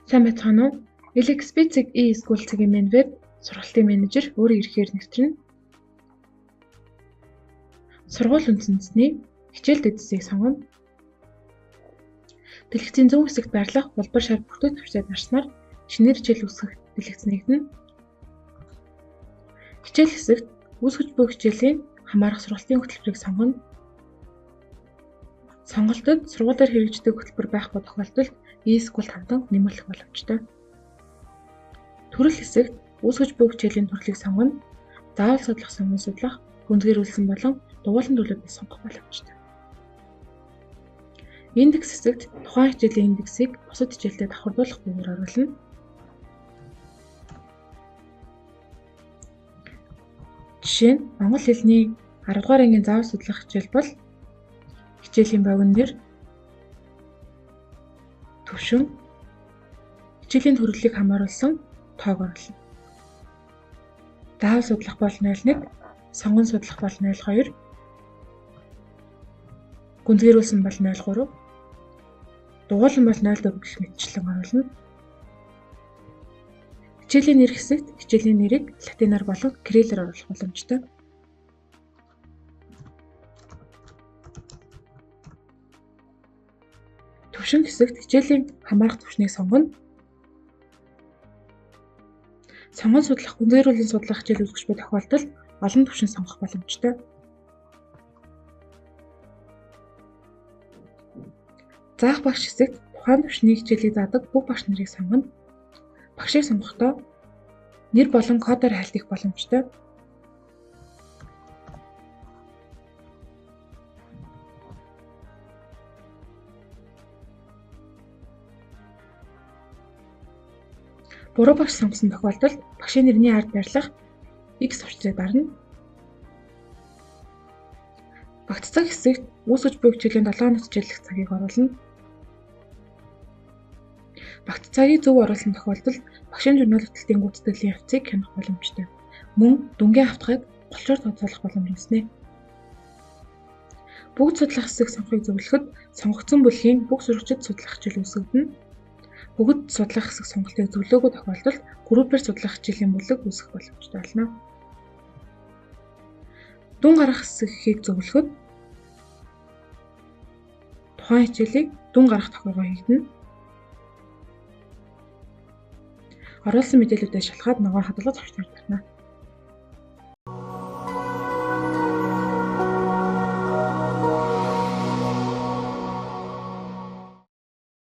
Сайн байцгаана уу? LXP-цэг e-school цэгийн main web сургалтын менежер өөрийн эрхээр нэвтрэнэ. Сургууль үндсэндсний хичээл дэдсийг сонгоно. Дэлгэцийн зүүн хэсэгт байрлах улбар шар бүртгэл төвчтэй дарснаар шинээр хичээл үүсгэх дэлгэц нэгдэнэ. Хичээл хэсэгт үүсгэж буй хичээлийн хамаарах сургалтын хөтөлбөрийг сонгоно. Сонголтод сургуулиар хэрэгждэг хөтөлбөр байхгүй тохиолдолд e-school хамтан нэмэлэх боломжтой. Төрөл хэсэгт үүсгэж буй хичээлийн төрлийг сонгоно. Заавал судлах, сонгон судлах, гүнзгийрүүлсэн болон дугуйлан төлөвлөлтийг сонгох боломжтой. Индекс хэсэгт тухайн хичээлийн индексийг бусад хичээлтэй давхардуулах бөгөөр оруулна. Жишээ нь монгол хэлний 10 дугаар ангийн заавал судлах хичээл бол хичээлийн богино нэр, төвшин, хичээлийн төрлийг хамааруулсан тоог оруулна. Заавал судлах бол 01, сонгон судлах бол 02, гүнзгийрүүлсэн бол 03, дугуйлан бол 04 гэх мэтчлэн оруулна. Хичээлийн нэр хэсэгт хичээлийн нэрийг латинаар болон кириллээр оруулах боломжтой. Төвшин хэсэгт хичээлийн хамаарах төвшнийг сонгоно. Сонгон судлах, гүнзгийрүүлэн судлах хичээл үүсгэж буй тохиолдолд олон төвшин сонгох боломжтой. Заах багш хэсэгт тухайн төвшний хичээлийг заадаг бүх багш нарыг сонгоно. Багшийг сонгохдоо нэр болон кодоор хайлт хийх боломжтой. Буруу багш сонгосон тохиолдолд багшийн нэрний ард байрлах X товчлыг дарна. Багц цаг хэсэгт үүсгэж буй хичээлийн 7 хоногт хичээллэх цагийг оруулна. Багц цагийг зөв оруулсан тохиолдолд багшийн журнал хөтөлтийн гүйцэтгэлийн явцыг хянах боломжтой. Мөн дүнгийн автахыг голчоор тооцоолох боломж үүснэ. Бүгд судлах хэсэг сонгохыг зөвлөхөд сонгогдсон бүлгийн бүх сурагчид судлах хичээл үүсгэгдэнэ. Бүгд судлах хэсэг сонголтыг зөвлөөгүй тохиолдолд группээр судлах хичээлийн бүлэг үүсгэх боломжтой болно. Дүн гаргах хэсгийг зөвлөхөд тухайн хичээлийг дүн гаргах тохиогоо хийгдэнэ. Оруулсан мэдээллүүдээ шалгаад ногоон хадгалах товчлуур дарна.